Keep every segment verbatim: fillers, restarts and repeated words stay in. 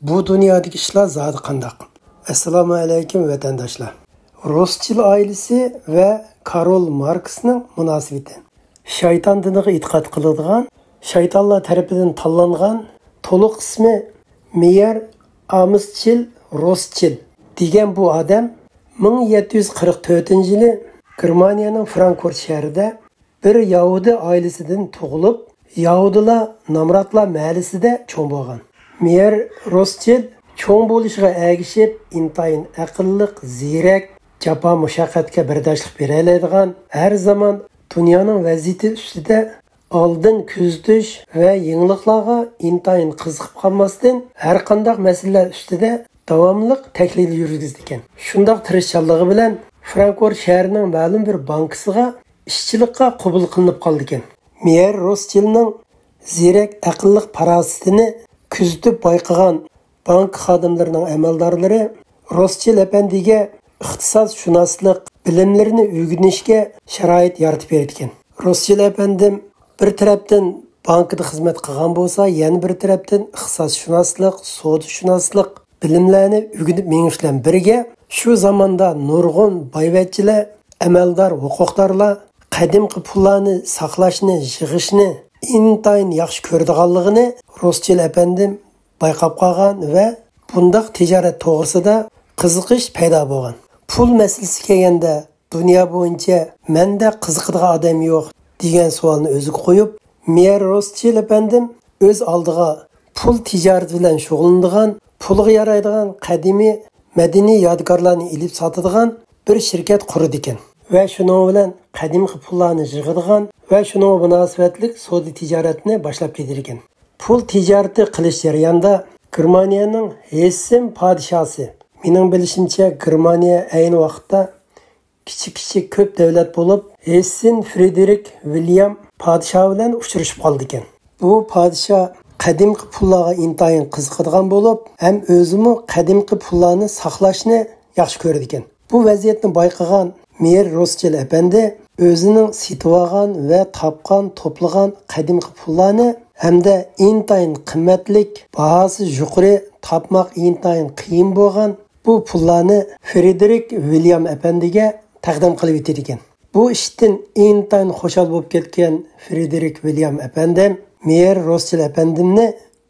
بۇ دۇنيادىكى ئىشلار زادى قانداق؟ ئەسسالامۇ ئەلەيكۇم، ۋەتەنداشلار. روسچىل ئائىلىسى ۋە كارول ماركسنىڭ مۇناسىۋىتى. شەيتان دىنىغا ئېتىقاد قىلىدىغان، شەيتانلار تەرىپىدىن تاللانغان، تولۇق ئىسمى مېيەر ئامىسچىل روسچىل دېگەن بۇ ئادەم مىڭ يەتتە يۈز قىرىق تۆتىنچى يىلى گېرمانىيەنىڭ فرانكفورت شەھىرىدە بىر ياھۇدىي ئائىلىسىدىن تۇغۇلۇپ، ياھۇدىيلار نامراتلار مەھەللىسىدە چوڭ بولغان. مېيەر روسچىل چوڭ بولۇشىغا ئەگىشىپ، ئىنتايىن ئەقىللىق، زېرەك، جاپا مۇشەققەتكە بەرداشلىق بېرەلەيدىغان، ھەر زامان دۇنيانىڭ ۋەزىيىتى ئۈستىدە ئالدىن كۆزىتىش ۋە يېڭىلىقلارغا ئىنتايىن قىزىقىپ قالماستىن، ھەر قانداق مەسىلىلەر ئۈستىدە داۋاملىق تەھلىل يۈرگۈزىدىكەن. شۇنداق تىرىشچانلىقى بىلەن فرانكفورت شەھىرىنىڭ مەلۇم بىر بانكىسىغا ئىشچىلىققا قوبۇل قىلىنىپ قالىدىكەن. مېيەر روسچىلنىڭ زېرەك ئەقىللىق پاراسىتىنى كۆزىتىپ بايقىغان بانكا خادىملىرىنىڭ ئەمەلدارلىرى روسچىل ئەپەندىگە ئىقتىسادشۇناسلىق بىلىملىرىنى ئۆگىنىشكە شارائىت يارىتىپ بېرىدىكەن. روسچىل ئەپەندىم بىر تەرەپتىن بانكىدا خىزمەت قىلغان بولسا، يەنە بىر تەرەپتىن ئىقتىسادشۇناسلىق، سودىشۇناسلىق بىلىملەرنى ئۆگىنىپ مېڭىش بىلەن بىرگە، شۇ زاماندا نۇرغۇن بايۋەچچىلەر، ئەمەلدار، ھوقۇقدارلار قەدىمكى پۇللارنى ساقلاشنى، يىغىشنى ئىنتايىن ياخشى كۆرىدىغانلىقىنى روسچىل ئەپەندىم بايقاپ قالغان ۋە بۇنداق تىجارەت توغرىسىدا قىزىقىش پەيدا بولغان. پۇل مەسىلىسىگە كەلگەندە، دۇنيا بويىچە مەندەك قىزىقىدىغان ئادەم يوق دېگەن سوئالنى ئۆزىگە قويۇپ، مېيەر روسچىل ئەپەندىم ئۆز ئالدىغا پۇل تىجارىتى بىلەن شۇغۇللىنىدىغان، پۇلغا يارايدىغان قەدىمىي مەدەنىي يادىكارلارنى ئېلىپ ساتىدىغان بىر شىركەت قۇرىدىكەن ۋە شۇنىڭ بىلەن قەدىمكى پۇللارنى يىغىدىغان ۋە شۇنىڭغا مۇناسىۋەتلىك سودا تىجارەتنى باشلاپ كېتىدىكەن. پۇل تىجارىتى قىلىش جەريانىدا گېرمانىيەنىڭ ھېسسېن پادىشاھسى، مېنىڭ بىلىشىمچە، گېرمانىيە ئەينى ۋاقىتتا كىچىك-كىچىك كۆپ دۆلەت بولۇپ، ھېسسېن فرېدېرىك ۋىليام پادىشاھ بىلەن ئۇچرىشىپ قالىدىكەن. بۇ پادىشاھ قەدىمكى پۇللارغا ئىنتايىن قىزىقىدىغان بولۇپ، ھەم ئۆزىمۇ قەدىمكى پۇللارنى ساقلاشنى ياخشى كۆرىدىكەن. بۇ ۋەزىيەتنى بايقىغان مېيېر روسچىل ئەپەندى ئۆزىنىڭ سېتىۋالغان ۋە تاپقان، توپلىغان قەدىمكى پۇللارنى ھەمدە ئىنتايىن قىممەتلىك، باھاسى يۇقىرى، تاپماق ئىنتايىن قىيىن بولغان بۇ پۇللارنى فرېدېرىك ۋىليام ئەپەندىگە تەقدىم قىلىۋېتىدىكەن. بۇ ئىشتىن ئىنتايىن خۇشال بولۇپ كەتكەن فرېدېرىك ۋىليام ئەپەندىم مېيېر روسچىل ئەپەندىمنى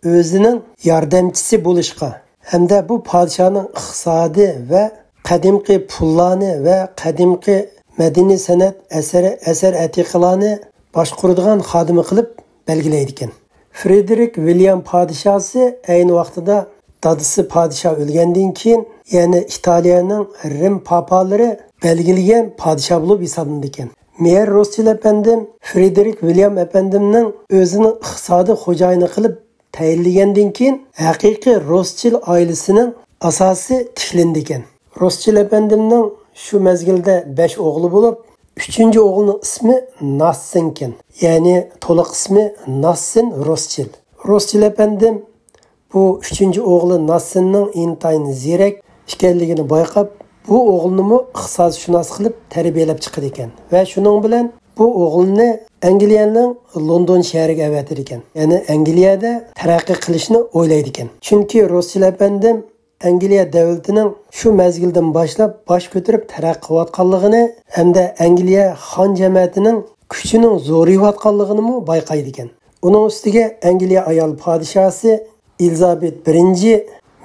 ئۆزىنىڭ ياردەمچىسى بولۇشقا ھەمدە بۇ پادىشاھنىڭ ئىقتىسادى ۋە قەدىمكى پۇللارنى ۋە قەدىمكى مەدەنىي سەنئەت ئەسەر، ئەسەر ئەتىقىلارنى باشقۇرىدىغان خادىمى قىلىپ بەلگىلەيدىكەن. فرېدېرىك ۋىليام پادىشاھسى ئەينى ۋاقتىدا دادىسى پادىشاھ ئۆلگەندىن كېيىن، يەنى ئىتالىيەنىڭ رىم پاپالىرى بەلگىلىگەن پادىشاھ بولۇپ ھېسابلىنىدىكەن. مېيېر روسچىل ئەپەندىم فرېدېرىك ۋىليام ئەپەندىمنىڭ ئۆزىنىڭ ئىقتىسادىي خوجايىنى قىلىپ تەيىنلىگەندىن كېيىن، ھەقىقىي روسچىل ئائىلىسىنىڭ ئاساسى تىكلىنىدىكەن. روسچىل ئەپەندىمنىڭ شۇ مەزگىلدە بەش ئوغلى بولۇپ، ئۈچىنچى ئوغلىنىڭ ئىسمى ناسسېنكەن، يەنى تولۇق ئىسمى ناسسېن روسچىل. روسچىل ئەپەندىم بۇ ئۈچىنچى ئوغلى ناسسېننىڭ ئىنتايىن زېرەك ئىكەنلىكىنى بايقاپ، بۇ ئوغلىنىمۇ ئىقتىسادشۇناس قىلىپ تەربىيەلەپ چىقىدىكەن ۋە شۇنىڭ بىلەن بۇ ئوغلىنى ئەنگلىيەنىڭ لوندون شەھىرىگە ئەۋەتىدىكەن. يەنى ئەنگلىيەدە تەرەققىي قىلىشنى ئويلايدىكەن. چۈنكى روسچىل ئەپەندىم ئەنگلىيە دۆلىتىنىڭ شۇ مەزگىلدىن باشلاپ باش كۆتۈرۈپ تەرەققىي قىلىۋاتقانلىقىنى ھەمدە ئەنگلىيە خان جەمەتىنىڭ كۈچىنىڭ زورىيىۋاتقانلىقىنىمۇ بايقايدىكەن. ئۇنىڭ ئۈستىگە ئەنگلىيە ئايال پادىشاھسى ئېلىزابېت بىرىنچى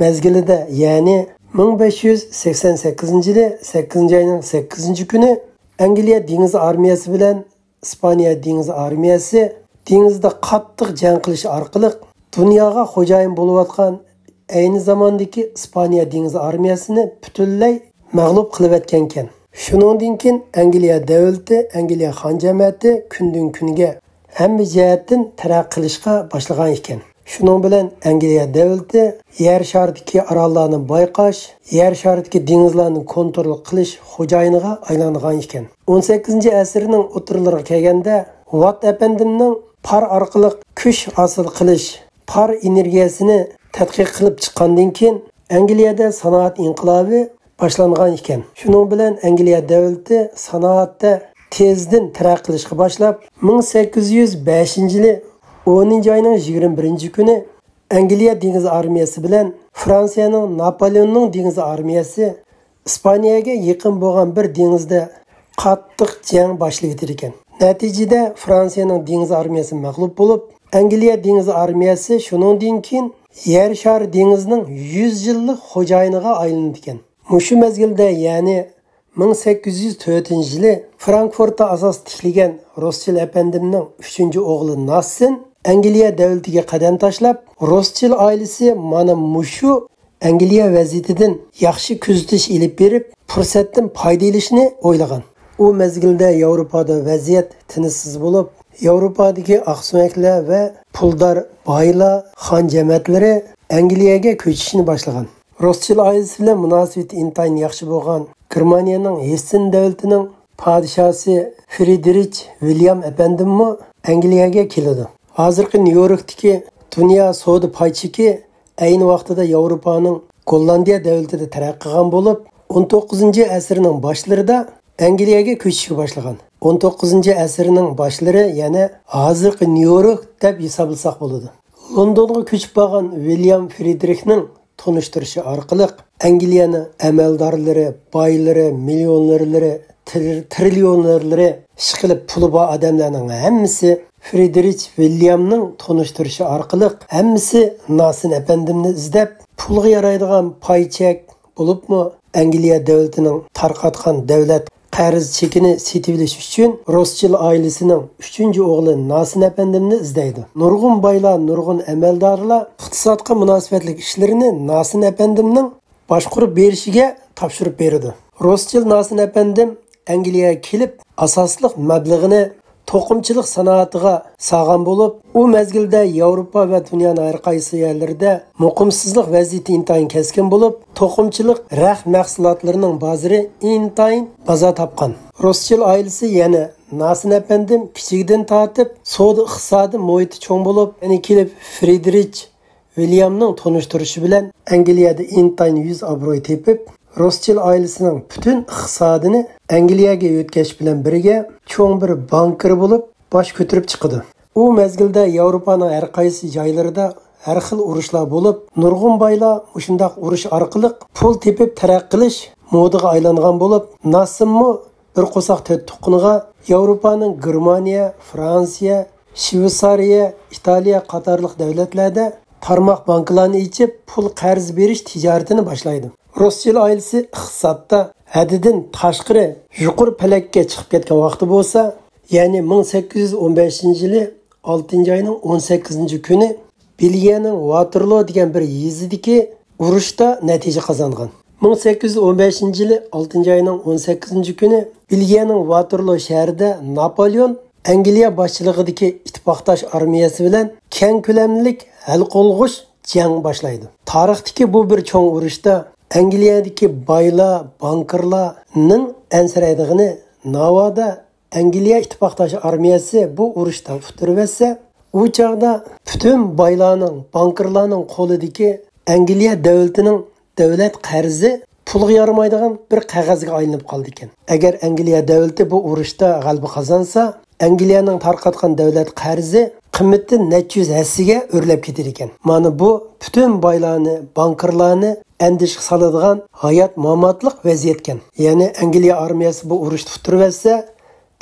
مەزگىلىدە، يەنى مىڭ بەش يۈز سەكسەن سەككىزىنچى يىلى سەككىزىنچى ئاينىڭ سەككىزىنچى كۈنى ئەنگلىيە دېڭىز ئارمىيەسى بىلەن ئىسپانىيە دېڭىز ئارمىيەسى دېڭىزدا قاتتىق جەڭ قىلىش ئارقىلىق دۇنياغا خوجايىن بولۇۋاتقان ئەينى زاماندىكى ئىسپانىيە دېڭىز ئارمىيەسىنى پۈتۈنلەي مەغلۇپ قىلىۋەتكەنكەن. شۇنىڭدىن كېيىن ئەنگلىيە دۆلىتى، ئەنگلىيە خان جەمەتى كۈندىن كۈنگە ھەممە جەھەتتىن تەرەققىي قىلىشقا باشلىغان ئىكەن. شۇنىڭ بىلەن ئەنگلىيە دۆلىتى يەر شارىدىكى ئاراللارنى بايقاش، يەر شارىدىكى دېڭىزلارنى كونترول قىلىش خوجايىنىغا ئايلانغان ئىكەن. ئون سەككىزىنچى ئەسىرنىڭ ئوتتۇرىلىرىغا كەلگەندە، ۋات ئەپەندىمنىڭ پار ئارقىلىق كۈچ ھاسىل قىلىش، پار ئېنېرگىيەسىنى تەتقىق قىلىپ چىققاندىن كېيىن، ئەنگلىيەدە سانائەت ئىنقىلابى باشلانغان ئىكەن. شۇنىڭ بىلەن ئەنگلىيە دۆلىتى سانائەتتە تېزدىن تەرەققىي قىلىشقا باشلاپ، مىڭ سەككىز يۈز بەشىنچى يىلى ئونىنچى ئاينىڭ يىگىرمە بىرىنچى كۈنى ئەنگلىيە دېڭىز ئارمىيەسى بىلەن فرانسىيەنىڭ ناپولېئوننىڭ دېڭىز ئارمىيەسى ئىسپانىيەگە يېقىن بولغان بىر دېڭىزدە قاتتىق جەڭ باشلىۋېتىدىكەن. نەتىجىدە فرانسىيەنىڭ دېڭىز ئارمىيەسى مەغلۇپ بولۇپ، ئەنگلىيە دېڭىز ئارمىيەسى شۇنىڭدىن كېيىن يەر شارى دېڭىزىنىڭ يۈز يىللىق خوجايىنىغا ئايلىنىدىكەن. مۇشۇ مەزگىلدە، يەنى مىڭ سەككىز يۈز تۆتىنچى يىلى فرانكفورتتا ئاساس تىكلىگەن روسچىل ئەپەندىمنىڭ ئۈچىنچى ئوغلى ناسسېن ئەنگلىيە دۆلىتىگە قەدەم تاشلاپ، روسچىل ئائىلىسى مانا مۇشۇ ئەنگلىيە ۋەزىيىتىدىن ياخشى كۆزىتىش ئېلىپ بېرىپ، پۇرسەتتىن پايدا ئېلىشنى ئويلىغان. ئۇ مەزگىلدە ياۋروپادا ۋەزىيەت تىنچسىز بولۇپ، ياۋروپادىكى ئاقسۆڭەكلەر ۋە پۇلدار بايلار، خان جەمەتلىرى ئەنگلىيەگە كۆچۈشنى باشلىغان. روسچىل ئائىلىسى بىلەن مۇناسىۋىتى ئىنتايىن ياخشى بولغان گېرمانىيەنىڭ ھېسسېن دۆلىتىنىڭ پادىشاھسى فرىدرىچ ۋىليام ئەپەندىممۇ ئەنگلىيەگە كېلىدۇ. ھازىرقى نيۇ يوركتىكى دۇنيا سودا پاي چېكى ئەينى ۋاقتىدا ياۋروپانىڭ گوللاندىيە دۆلىتىدە تەرەققىي قىلغان بولۇپ، ئون توققۇزىنچى ئەسىرنىڭ باشلىرىدا ئەنگلىيەگە كۆچۈشكە باشلىغان. ئون توققۇزىنچى ئەسىرنىڭ باشلىرى، يەنى ھازىرقى نيۇ يورك دەپ ھېسابلىساق بولىدۇ. لوندونغا كۆچۈپ بارغان ۋىليام فرىدرىخنىڭ تونۇشتۇرۇشى ئارقىلىق ئەنگلىيەنىڭ ئەمەلدارلىرى، بايلىرى، مىليونېرلىرى، تىر-، تىرىليونېرلىرى، ئىشقىلىپ پۇلى بار ئادەملەرنىڭ ھەممىسى فرىدرىچ ۋىليامنىڭ تونۇشتۇرۇشى ئارقىلىق ھەممىسى ناسىن ئەپەندىمنى ئىزدەپ، پۇلغا يارايدىغان پاي چەك، بولۇپمۇ ئەنگلىيە دۆلىتىنىڭ تارقاتقان دۆلەت قەرز چېكىنى سېتىۋېلىش ئۈچۈن روسچىل ئائىلىسىنىڭ ئۈچىنچى ئوغلى ناسىن ئەپەندىمنى ئىزدەيدۇ. نۇرغۇن بايلار، نۇرغۇن ئەمەلدارلار ئىقتىسادقا مۇناسىۋەتلىك ئىشلىرىنى ناسىن ئەپەندىمنىڭ باشقۇرۇپ بېرىشىگە تاپشۇرۇپ بېرىدۇ. روسچىل ناسىن ئەپەندىم ئەنگلىيەگە كېلىپ، ئاساسلىق مەبلىغىنى توقۇمىچىلىق سانائىتىغا سالغان بولۇپ، ئۇ مەزگىلدە ياۋروپا ۋە دۇنيانىڭ ھەر قايسى يەرلىرىدە مۇقىمسىزلىق ۋەزىيىتى ئىنتايىن كەسكىن بولۇپ، توقۇمىچىلىق رەخت مەھسۇلاتلىرىنىڭ بازىرى ئىنتايىن بازار تاپقان. روسچىل ئائىلىسى، يەنى ناسىن ئەپەندىم كىچىكىدىن تارتىپ سودا ئىقتىسادىي مۇھىتى چوڭ بولۇپ، يەنە كېلىپ فرىدرىچ ۋىليامنىڭ تونۇشتۇرۇشى بىلەن ئەنگلىيەدە ئىنتايىن يۈز ئابرۇي تېپىپ، روسچىل ئائىلىسىنىڭ پۈتۈن ئىقتىسادىنى ئەنگلىيەگە يۆتكەش بىلەن بىرگە، چوڭ بىر بانكىر بولۇپ باش كۆتۈرۈپ چىقىدۇ. ئۇ مەزگىلدە ياۋروپانىڭ ھەر قايسى جايلىرىدا ھەر خىل ئۇرۇشلار بولۇپ، نۇرغۇن بايلار مۇشۇنداق ئۇرۇش ئارقىلىق پۇل تېپىپ تەرەققىي قىلىش مودىغا ئايلانغان بولۇپ، ناسىنمۇ بىر قورساق تۆت تۇغقىنىغا ياۋروپانىڭ گېرمانىيە، فرانسىيە، شۋېتسارىيە، ئىتالىيە قاتارلىق دۆلەتلەردە تارماق بانكىلارنى ئېچىپ، پۇل قەرز بېرىش تىجارىتىنى باشلايدۇ. روسچىل ئائىلىسى ئىقتىسادتا ھەددىدىن تاشقىرى يۇقىرى پەلەككە چىقىپ كەتكەن ۋاقتى بولسا، يەنى مىڭ سەككىز يۈز ئون بەشىنچى يىلى ئالتىنچى ئاينىڭ ئون سەككىزىنچى كۈنى بېلگىيەنىڭ ۋاتېرلو دېگەن بىر يېزىدىكى ئۇرۇشتا نەتىجە قازانغان. مىڭ سەككىز يۈز ئون بەشىنچى يىلى ئالتىنچى ئاينىڭ ئون سەككىزىنچى كۈنى بېلگىيەنىڭ ۋاتېرلو شەھىرىدە ناپولېئون ئەنگلىيە باشچىلىقىدىكى ئىتتىپاقداش ئارمىيەسى بىلەن كەڭ كۆلەملىك ھەل قىلغۇچ جەڭ باشلايدۇ. تارىختىكى بۇ بىر چوڭ ئۇرۇشتا ئەنگلىيەدىكى بايلار، بانكىرلارنىڭ ئەنسىرەيدىغىنى، ناۋادا ئەنگلىيە ئىتتىپاقداش ئارمىيەسى بۇ ئۇرۇشتا ئۇتتۇرۇۋەتسە، ئۇ چاغدا پۈتۈن بايلارنىڭ، بانكىرلارنىڭ قولىدىكى ئەنگلىيە دۆلىتىنىڭ دۆلەت قەرزى پۇلغا يارىمايدىغان بىر قەغەزگە ئايلىنىپ قالىدىكەن. ئەگەر ئەنگلىيە دۆلىتى بۇ ئۇرۇشتا غەلىبە قازانسا، ئەنگلىيەنىڭ تارقاتقان دۆلەت قەرزى قىممىتى نەچچە يۈز ھەسسىگە ئۆرلەپ كېتىدىكەن. مانا بۇ پۈتۈن بايلارنى، بانكىرلارنى ئەندىشىگە سالىدىغان ھايات-ماماتلىق ۋەزىيەتكەن. يەنى ئەنگلىيە ئارمىيەسى بۇ ئۇرۇشتا ئۇتتۇرۇۋەتسە،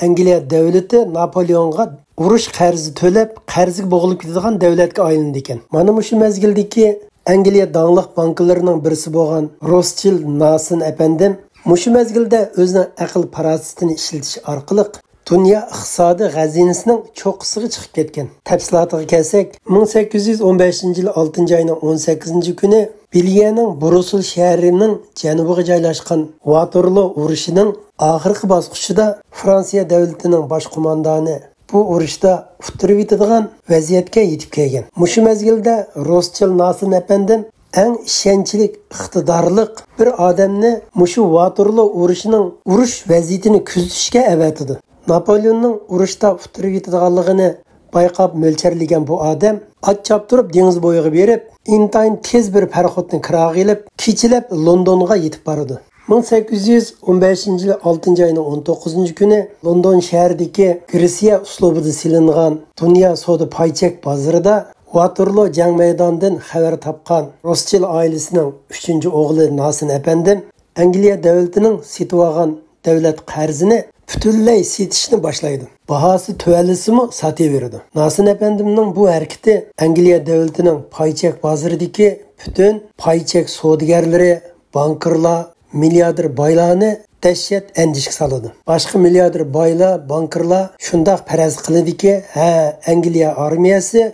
ئەنگلىيە دۆلىتى ناپولېئونغا ئۇرۇش قەرزى تۆلەپ، قەرزگە بوغۇلۇپ كېتىدىغان دۆلەتكە ئايلىنىدىكەن. مانا مۇشۇ مەزگىلدىكى ئەنگلىيە داڭلىق بانكىلىرىنىڭ بىرسى بولغان روسچىل ناسىن ئەپەندىم مۇشۇ مەزگىلدە ئۆزىنىڭ ئەقىل-پاراسىتىنى ئىشلىتىش ئارقىلىق دۇنيا ئىقتىسادىي خەزىنىسىنىڭ چوققىسىغا چىقىپ كەتكەن. تەپسىلاتىغا كەلسەك، مىڭ سەككىز يۈز ئون بەشىنچى يىل ئالتىنچى ئاينىڭ ئون سەككىزىنچى كۈنى بېلگىيەنىڭ بروسسېل شەھىرىنىڭ جەنۇبىغا جايلاشقان ۋاتېرلو ئۇرۇشىنىڭ ئاخىرقى باسقۇچىدا فرانسىيە دۆلىتىنىڭ باش قوماندانى بۇ ئۇرۇشتا ئۇتتۇرۇۋېتىدىغان ۋەزىيەتكە يېتىپ كەلگەن. مۇشۇ مەزگىلدە روسچىل ناسىن ئەپەندىم ئەڭ ئىشەنچلىك، ئىقتىدارلىق بىر ئادەمنى مۇشۇ ۋاتېرلو ئۇرۇشىنىڭ ئۇرۇش ۋەزىيىتىنى كۆزىتىشكە ئەۋەتىدۇ. ناپولېئوننىڭ ئۇرۇشتا ئۇتتۇرۇۋېتىدىغانلىقىنى بايقاپ مۆلچەرلىگەن بۇ ئادەم ئات چاپتۇرۇپ دېڭىز بويىغا بېرىپ، ئىنتايىن تېز بىر پاراخوتنى كىراغا ئېلىپ، كېچىلەپ لوندونغا يېتىپ بارىدۇ. مىڭ سەككىز يۈز ئون بەشىنچى يىلى ئالتىنچى ئاينىڭ ئون توققۇزىنچى كۈنى لوندون شەھىرىدىكى گرېتسىيە ئۇسلۇبىدا سېلىنغان دۇنيا سودا پاي چەك بازىرىدا ۋاتېرلو جەڭ مەيدانىدىن خەۋەر تاپقان روسچىل ئائىلىسىنىڭ ئۈچىنچى ئوغلى ناسىن ئەپەندىم ئەنگلىيە دۆلىتىنىڭ سېتىۋالغان دۆلەت قەرزىنى پۈتۈنلەي سېتىشنى باشلايدۇ. باھاسى تۆۋەنلىسىمۇ ساتىۋېرىدۇ. ناسىن ئەپەندىمنىڭ بۇ ھەرىكىتى ئەنگلىيە دۆلىتىنىڭ پاي چەك بازىرىدىكى پۈتۈن پاي چەك سودىگەرلىرى، بانكىرلار، مىلياردېر بايلارنى دەھشەت ئەندىشىگە سالىدۇ. باشقا مىلياردېر بايلار، بانكىرلار شۇنداق پەرەز قىلىدۇكى، ھە، ئەنگلىيە ئارمىيەسى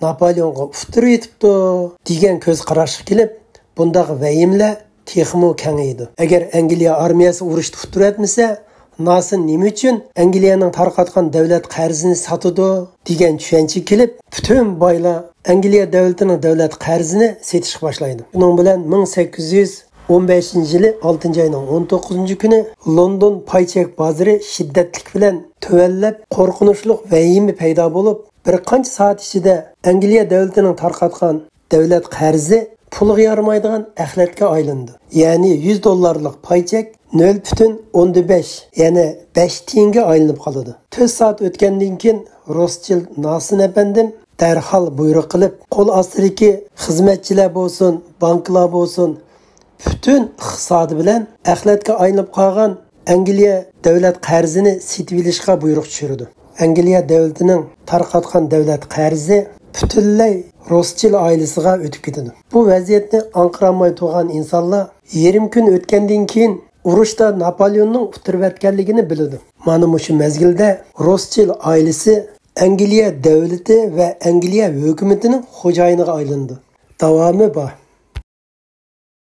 ناپالېئونغا ئۇتتۇرۇۋېتىپتۇ دېگەن كۆز قاراشقا كېلىپ، بۇنداق ۋەھىمىلەر تېخىمۇ كېڭىيىدۇ. ئەگەر ئەنگلىيە ئارمىيەسى ئۇرۇشتا ئۇتتۇرۇۋەتمىسە، ناسىن نېمە ئۈچۈن ئەنگلىيەنىڭ تارقاتقان دۆلەت قەرزىنى ساتىدۇ دېگەن چۈشەنچە كېلىپ، پۈتۈن بايلار ئەنگلىيە دۆلىتىنىڭ دۆلەت قەرزىنى سېتىشقا باشلايدۇ. شۇنىڭ بىلەن مىڭ سەككىز يۈز ئون بەشىنچى يىلى ئالتىنچى ئاينىڭ ئون توققۇزىنچى كۈنى لوندون پاي چەك بازىرى شىددەتلىك بىلەن تۆۋەنلەپ، قورقۇنچلۇق ۋەھىمە پەيدا بولۇپ، بىر قانچە سائەت ئىچىدە ئەنگلىيە دۆلىتىنىڭ تارقاتقان دۆلەت قەرزى پۇلغا يارىمايدىغان ئەخلەتكە ئايلىنىدۇ. يەنى يۈز دوللارلىق پاي چەك نۆل پۈتۈن ئوندىن بەش، يەنى بەش تىيىنگە ئايلىنىپ قالىدۇ. تۆت سائەت ئۆتكەندىن كېيىن روسچىلد ناسىن ئەپەندىم دەرھال بۇيرۇق قىلىپ، قول ئاستىدىكى خىزمەتچىلەر بولسۇن، بانكىلار بولسۇن، پۈتۈن ئىقتىسادى بىلەن ئەخلەتكە ئايلىنىپ قالغان ئەنگلىيە دۆلەت قەرزىنى سېتىۋېلىشقا بۇيرۇق چۈشۈرىدۇ. ئەنگلىيە دۆلىتىنىڭ تارقاتقان دۆلەت قەرزى پۈتۈنلەي روسچىل ئائىلىسىغا ئۆتۈپ كېتىدۇ. بۇ ۋەزىيەتنى ئاڭقىرالماي تۇرغان ئىنسانلار يېرىم كۈن ئۆتكەندىن كېيىن ئۇرۇشتا ناپالېئوننىڭ ئۇتتۇرۇۋەتكەنلىكىنى بىلىدۇ. مانا مۇشۇ مەزگىلدە روسچىل ئائىلىسى ئەنگلىيە دۆلىتى ۋە ئەنگلىيە ھۆكۈمىتىنىڭ خوجايىنىغا ئايلىنىدۇ. داۋامى بار.